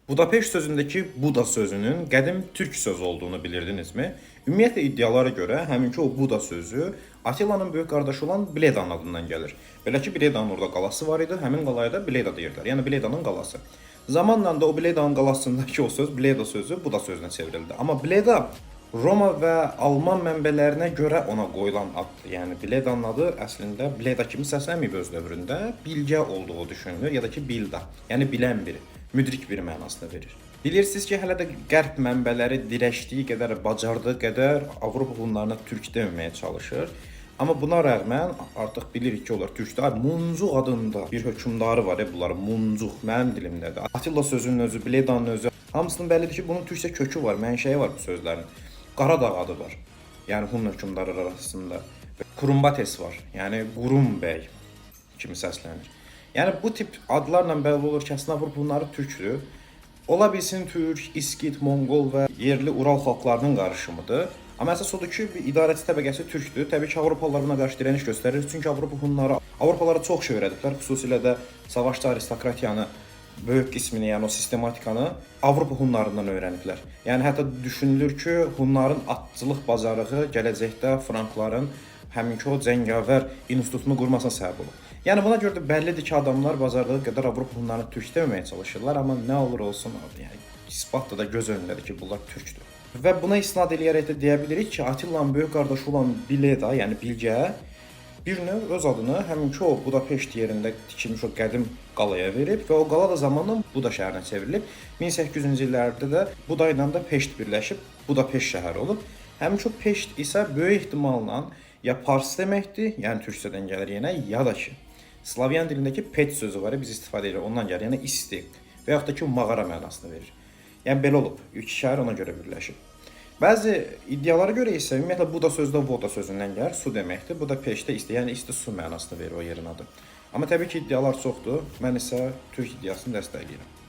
Budapeşt sözündəki Buda sözünün qədim türk sözü olduğunu bilirdinizmi? Ümumiyyətlə iddialara görə həminki o Buda sözü Attilanın böyük qardaşı olan Bledanın adından gəlir. Belə ki, Bledanın orada qalası var idi, həmin qalaya da Bleda deyirdilər. Yəni Bledanın qalası. Zamanla da o Bledanın qalasındakı o söz Bleda sözü Buda sözünə çevrildi. Amma Bleda Roma və Alman mənbələrinə görə ona qoyulan addır. Yəni Bledanın adı əslində Bleda kimi səslənməyib öz dövründə, Bilgə olduğu düşünülür ya da ki Bilda, yəni bilən biri, müdrik biri mənasını verir. Bilirsiniz ki, hələ də qərb mənbələri dirəşdiyi qədər, bacardığı qədər Avropa hunlarına türk deməməyə çalışır. Amma buna rəğmən artıq bilirik ki, onlar türkdür. Ay, Muncuq adında bir hökmdarı var ya bunların, Muncuq mənim dilimdədir. Atilla sözünün özü, Bledanın özü, hamısının bəllidir ki, bunun türkcə kökü var, mənşəyi var bu sözlərin. Qaradağ adı var. Yəni Hun hökmdarları arasında. Kurumbates var. Yəni Qurum bəy kimi səslənir. Yəni bu tip adlarla bəlli olur ki, əslində Avropa hunları türkdür. Ola bilsin türk, İskit, Monqol və yerli Ural xalqlarının qarışımıdır. Amma əsas odur ki, bir idarəçi təbəqəsi türkdür. Təbii ki, Avropalılar buna qarşı dirəniş göstərir. Çünki Avropa hunları Avropalara çox şey öyrədiblər, xüsusilə də savaşçı aristokratiyanı böyük qismini, yəni o sistematikanı Avropa hunlarından öyrəniblər. Yəni hətta düşünülür ki, hunların atçılıq bacarığı gələcəkdə frankların həminki o cəngavər institutunu qurmasına səbəb olub. Yəni buna görə də bəllidir ki, adamlar bacardığı qədər Avropa hunlarını türk deməməyə çalışırlar, amma nə olur olsun, yəni isbatda da göz önündədir ki, bunlar türkdür. Və buna istinad eləyərək də deyə bilirik ki, Attillanın böyük qardaşı olan Bileda, yəni Bilgə bir növ öz adını həminki o Budapeşt yerində tikilmiş o qədim qalaya verib və o qala da zamanla Buda şəhərinə çevrilib. 1800-cü illərdə də Buda ilə də Peşt birləşib Budapeşt şəhəri olub. Həminki o Peşt isə böyük ehtimalla ya pars deməkdir, yəni türkcədən gəlir yenə, ya da ki Slavyan dilindəki pet sözü var, biz istifadə edirik, ondan gəlir, yəni isti və yaxud da ki mağara mənasını verir. Yəni belə olub. İki şəhər ona görə birləşib. Bəzi iddialara görə isə ümumiyyətlə Buda sözü də voda sözündən gəlir, su deməkdir. Bu da peşdə isti, yəni isti su mənasını verir o yerin adı. Amma təbii ki iddialar çoxdur. Mən isə türk iddiasını dəstəkləyirəm.